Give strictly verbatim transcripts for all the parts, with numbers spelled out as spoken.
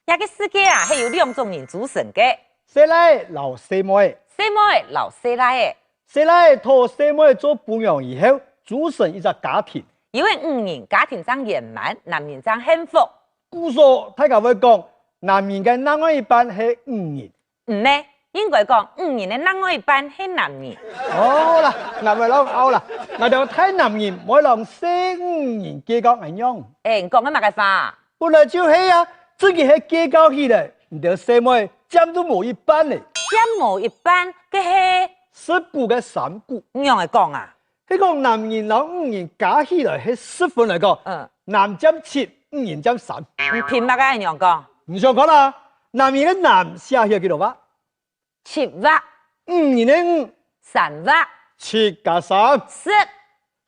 這个世界啊，係由兩種人組成个。細倈摎細妹。細妹摎細倈仔。細倈討細妹做餔娘以後，組成一隻家庭。有个女人家庭正圓滿，男人正幸福。故所大家會講，男人个另外一半係女人。毋係，應該講女人个另外一半係男人。哦啦，𠊎毋會摎你拗啦，𠊎兜大男人毋會摎細女人計較恁樣。欸，你講个麼个話？本來就係啊，自家係計較起來，你兜細妹佔都無一半呢。佔無一半，該係？十股个三股。仰仔講啊？ 係講男人摎女人加起來係十分來講，嗯。男佔七，女人佔三。你憑麼个恁樣講？你想看啊，男人个男寫起來幾多畫？七畫。女人个女？三畫。七加三。十。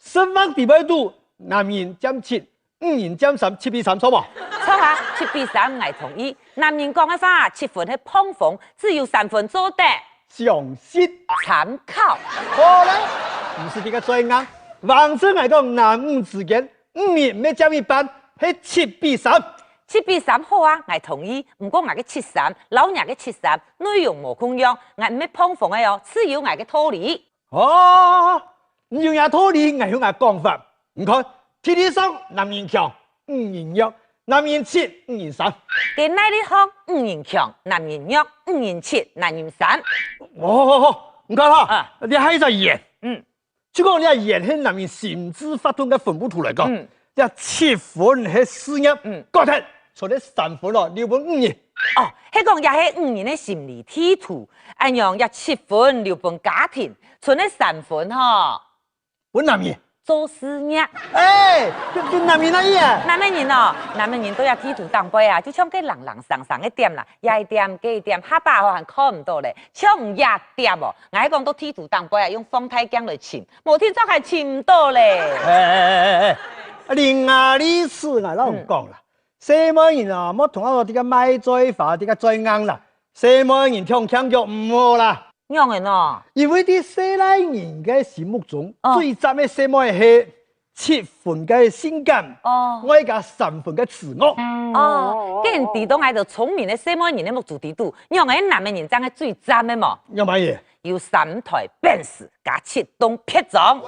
十畫底背肚，男人佔七，女人佔三，七比三，著無？著啊，七比三，𠊎同意。男人講个話，七分係膨風，只有三分做得。 詳細參考。好咧，毋使比較嘴硬，橫直𠊎講男女之間，女人毋係佔一半，係七比三。七比三好啊，𠊎同意。毋過𠊎个七三摎若个七三內容無共樣，𠊎毋係膨風个哦，自有𠊎个道理。哦，你有若道理，𠊎有𠊎講法。你看，地理上男人強，女人弱，男人七，女人三。該耐力學，女人強，男人弱，女人七，男人三。哦，好，好，好，你看哈，啊。這還有一隻圓。嗯。就講這圓係男人心智發展个分布圖來講，嗯。這七分係事業，嗯。割忒，賰个三分哦，留分女人。哦，係講這係女人个心理地圖，恁樣這七分留分家庭，賰个三分吼。 分男人。做事業。欸，分，分男人哪樣啊？男个人哦，男个人在這地圖頂背啊，就像該零零星星个點啦，這一點，該一點，下把吼還看毋到咧，像這點哦，𠊎係講到地圖頂背啊，用放大鏡來尋，無定著還尋毋到咧。欸，欸，欸，欸，欸，啊，你啊，你是啊，摎𠊎講啦，嗯。細妹人啊，莫同𠊎在該賣嘴花，在該嘴硬啦，細妹人暢徛腳毋好啦。 仰仔呢？因為在細倈人个心目中，哦。最讚个細妹係七分个性感，哦。外加三分个自我。哦，該你知道𠊎兜聰明个細妹人个目珠底肚，仰仔男个人正係最讚个無？仰般仔？有三台Benz加七棟別莊。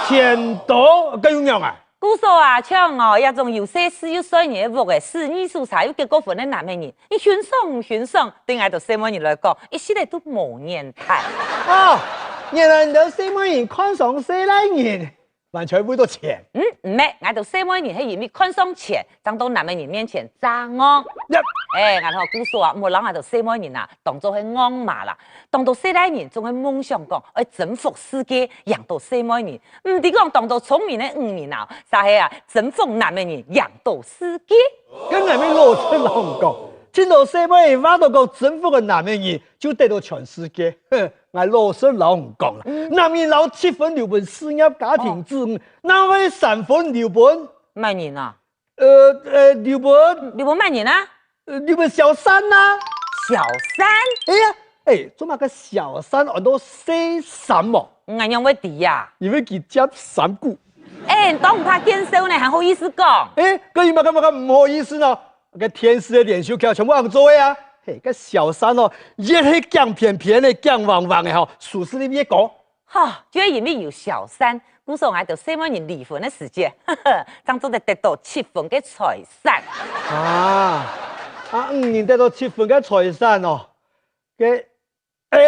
錢多，該有仰啊？ 故所啊，像哦，這種有細事又衰人个屋仔，駛二手車又結過婚个男个人，你欣賞毋欣賞？對𠊎兜細妹人來講，一息仔都無癮頭。啊，原來你兜細妹人看上細倈人，完全為著錢。嗯，毋係，𠊎兜細妹人係因為看上錢，正到男个人面前詐戇。呀！欸，𠊎同故所啊，毋好摎𠊎兜細妹人啊，當做係戇嫲啦。當到細倈人，總係夢想講，愛征服世界，贏到細妹人。 毋知講當到聰明个女人啊，煞係啊，征服男个人贏到世界。該𠊎乜老實摎你講，盡多細妹話都講征服个男个人就得到全世界。哼，𠊎老實摎你講啦，嗯。男人摎七分留分事業、家庭、哦。子女，哪會三分留分？麼人啊？ 呃，呃，留分。留分麼人啊？呃，留分小三啊。小三？哎呀，哎，做麼个小三安到細三無？𠊎仰會知啊？因為佢佔三股。哎，你當毋怕見笑呢，還好意思講？哎，該有麼个麼个毋好意思呢？該電視个連續劇全部恁樣做个啊。嘿，該小三哦，越係鏡扁扁个、鏡橫橫个吼，收視率越高。 哈，就係因為有小三，故所𠊎兜細妹人離婚个時節，正做得得到七分个財產。啊，啊，女人得到七分个財產哦，該，哎，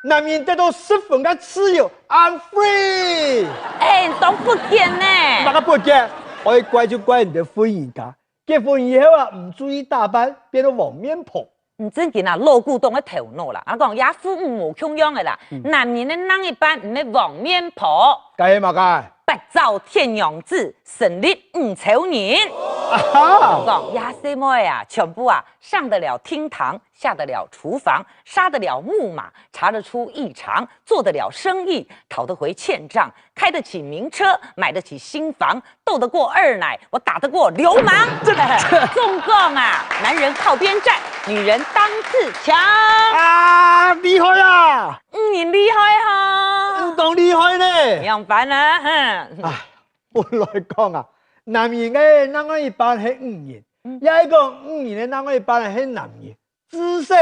男人得到十分个自由，I'm free。哎，你當不見呢？麼个不見？愛怪就怪你兜婦人家，結婚以後啊，毋注意打扮，變到黃面婆。 你正經啊，老古董个頭腦啦！𠊎講，這父母無共樣个啦，嗯。男人个另一半毋係黃面婆，該係麼个？八爪天王子，神力女超人。啊哈！講，這細妹啊，全部啊，上得了廳堂，下得了廚房，殺得了木馬，查得出異常，做得了生意，討得回欠帳， 開得起名車，買得起新房，鬥得過二奶，我打得過流氓。這，這，總講啊，男人靠邊站，女人當自強。啊，厲害啊！嗯，你厲害哈！你當厲害呢！仰般啊？哼。啊，本來講啊，男人个另外一半係女人，也係講女人个另外一半係男人，至少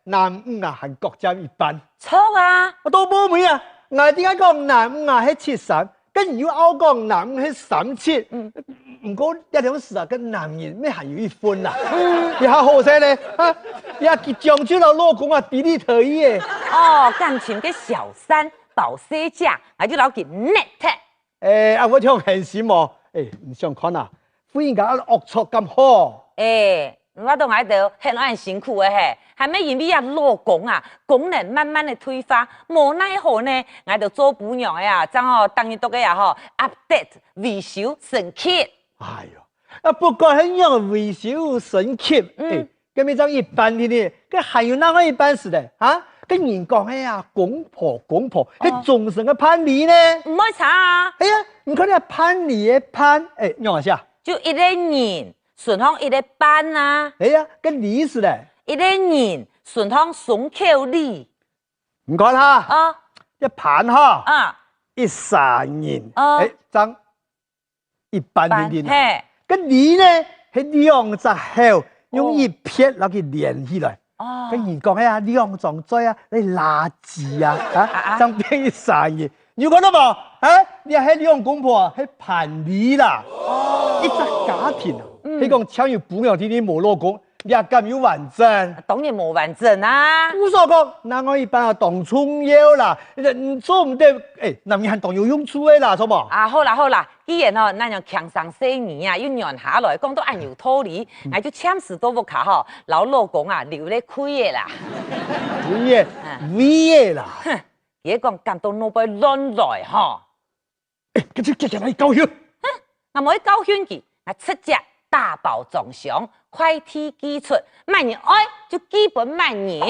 男女啊還各佔一半。著啊！啊，都無問題啊！𠊎點解講男女啊係七三，跟你又拗講男女係三七。嗯。毋過這兩時啊，跟男人乜還有一分啦。嗯。這下好勢呢，啊，這下佢將就摎老公啊，比例得意誒。哦，感情个小三、包細姐，𠊎就摎佢捏忒。 誒，啊，𠊎想很心哦。誒，你想看啊，婦人家恁惡作敢好？誒，你話到𠊎兜很恁辛苦个嘿，還乜因為啊老公啊，功能慢慢个退化，無奈何呢，𠊎兜做餔娘个啊，正好逐日都个啊吼，update、維修、升級。哎喲，啊，不管係仰維修、升級，嗯。誒， 該乜正一半定定，該還有另外一半時咧，哈？該人講个啊，公婆，公婆，係終身个伴侶呢。毋會差啊。哎呀，你看這伴侶个伴，誒，仰般寫？就一個人，脣項一個伴啊。哎呀，該理時咧？一個人，脣項雙口理。你看哈，啊。這伴哈，啊。一儕人，啊。誒，正 一半定定。嘿。該理呢，係兩隻口，用一撇摎佢連起來。哦。該人講个啊，兩張嘴啊，來拉直啊，啊，啊，啊。正變一儕人。你有看到無？啊，這係兩公婆啊，係伴侶啦。哦。一隻家庭啊，嗯。係講淨有餔娘定定無老公， 這敢有完整？當然無完整啊。故所講，另外一半啊，當重要啦。你做毋得，誒，男人還當有用處个啦，著無？啊，好啦好啦，既然吼，恁樣輕聲細語啊，又軟下來，講到恁有道理，𠊎就暫時到屋下吼，摎老公啊，留咧氣个啦。氣个，嗯。胃个啦。哼，佢講感到腦背亂來吼。 誒，該就遽遽來教訓。哼，𠊎無愛教訓佢，𠊎直接打包裝箱，快遞寄出，麼人愛就寄分麼人。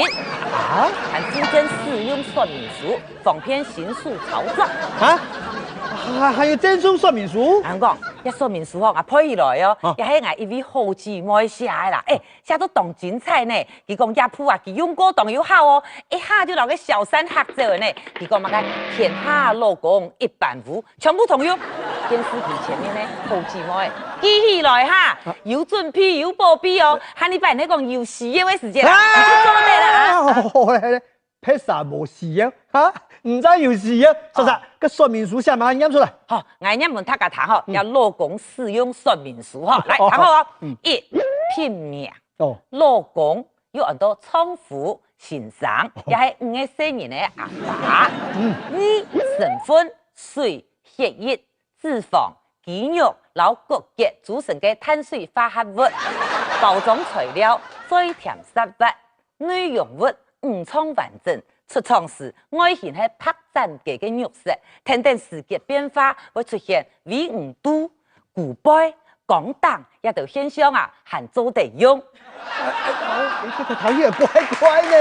啊？還附贈使用說明書，方便新手操作。啊？還，還有贈送說明書？𠊎講，這說明書吼，𠊎背起來哦，啊。這係𠊎一位好姊妹寫个啦。誒， 寫到當精彩呢。佢講這簿啊，佢用過當有效哦，一下就摎該小三嚇走了呢。佢講麼个天下老公一般無，全部通用。電視機前面呢，好姊妹，記起來哈，有準備有保庇哦，下禮拜呢講有需要个時節啦，啊，就做得了啊。好，好，好，好，好。 別儕無需要，哈？毋單有需要，煞煞，啊。該說明書寫麼个唸出來。好，𠊎唸分大家聽吼，嗯。這老公使用說明書吼，來，哦，聽好哦。嗯。一，品名。哦。老公又安到丈夫、先生，哦。也係五個細人个阿爸。嗯。二，成分，水、血液、 脂肪、肌肉摎骨節組成个碳水化合物。包裝材料，嘴甜舌滑，內容物五臟完整，出廠時外形係白斬雞个肉色，跈等時節變化會出現圍魚肚、龜背、光頂這兜現象啊，還做得用。哎，哎，哎，這个頭也怪怪呢。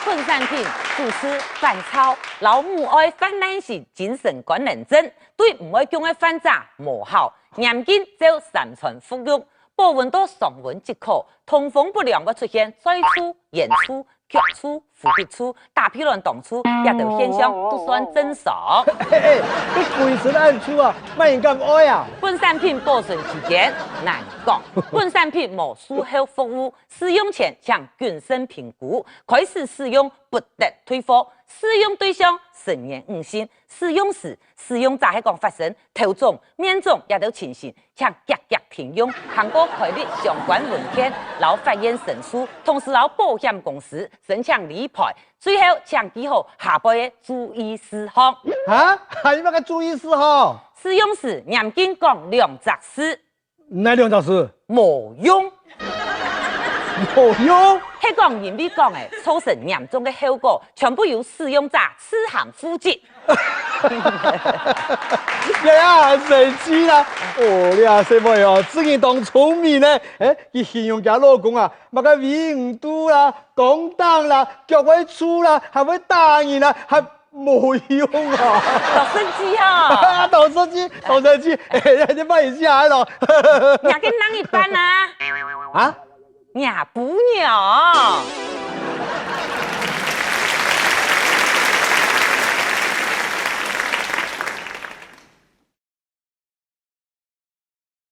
本產品主治煩躁摎母愛氾濫型精神官能症， 對毋會降个患者無效，嚴禁照三餐服用，保溫到常溫即可，通風不良會出現嘴臭、煙臭、腳臭、呼吸臭、打屁卵當臭，這兜現象都算正常。嘿嘿，你歸身恁臭啊，麼人敢愛啊？本產品保存期間難講，本產品無術後服務，使用前請謹慎評估，開始使用不得退貨，適用對象成年女性， 使用時，使用者係講發生頭腫、面腫這兜情形，請遽遽停用，還過開立相關文件，摎法院申訴，同時摎保險公司申請理賠。最後，請記好下背个注意事項。哈？還有麼个注意事項？使用時嚴禁講兩隻字。 哪兩隻字？無用。無用？係講因為講个，造成嚴重个後果，全部由使用者自行負責。這也還生趣啦！哦，這細妹哦，真經當聰明呢！誒，佢形容厥老公啊，麼个圍魚肚啦、光頂啦、腳會粗啦，還會打人啦，還 無用啊！當實際哈！當實際，當實際，哎，你慢一下咯。若个另一半啊？啊？若餔娘。